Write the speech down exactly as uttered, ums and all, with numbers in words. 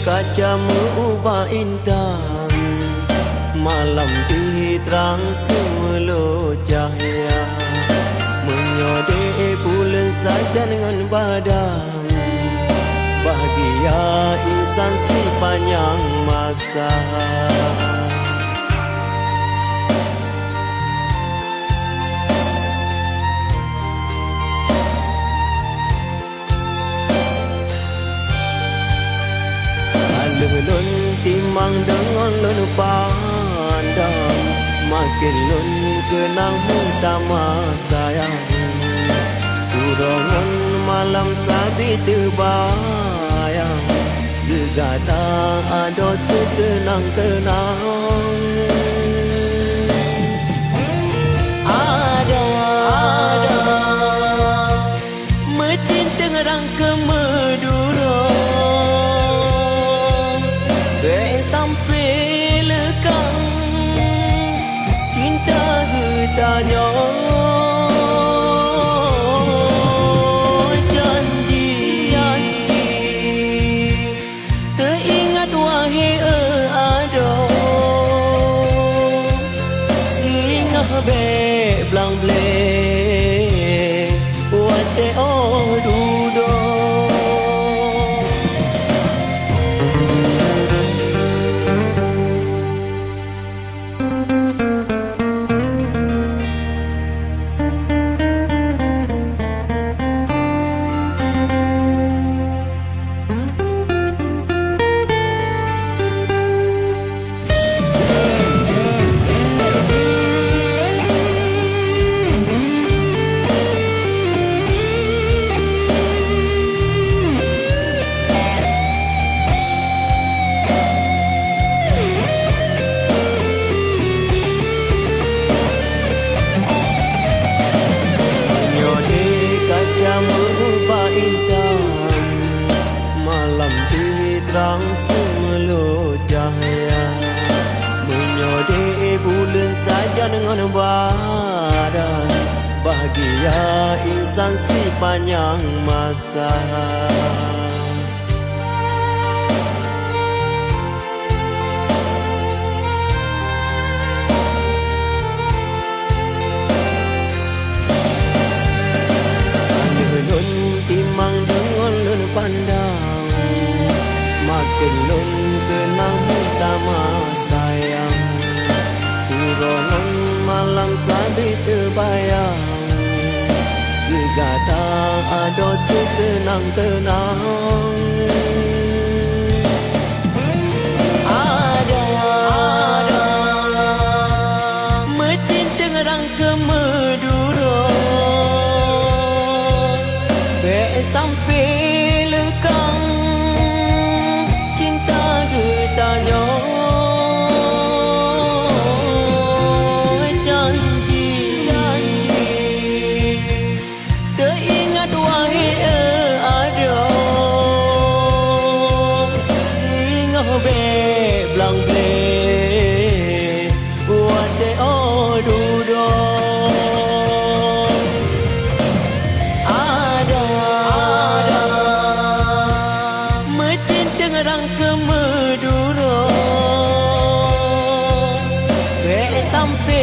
Kaca meu-uba intan, malam pih trang seumeuleuh cahya. Meunyoe deh buleuen sajan ngon badang, bahgia insan sipanyang masa. Ka lheueh lôn timang deungon lôn pandang, maken lôn keunang meutamah sayang. Uroe ngon malam sabe teubayang, geuh gata adoe teukeunang-keunang. Adoe, adoe. Meutinteung rangkeue meuduro, bék sampoe leukang cinta geutanyoe. Janji, janji. Teuingat wahé adoe, singoh bék blang-bleng watée 'oh dudoe. Meunyoe di kaca meu-uba intan, malam pih trang seumeuleuh cahya. Meunyoe di buleuen sajan ngon badang, bahgia insan sipanyang masa. Lôn timang deungon lôn pandang, maken lôn keunang meutamah sayang. Uroe ngon malam sabe teubayang, geuh gata adoe teukeunang-keunang. Adoe, adoe, meutinteung rangkeue meuduro, bék sampoe leukang cinta geutanyoe. Janji, janji. Teuingat wahé adoe, singoh bék blang-bleng watée 'oh dudoe. Adoe, adoe, meutinteung rangkeue meuduro, bék sampoe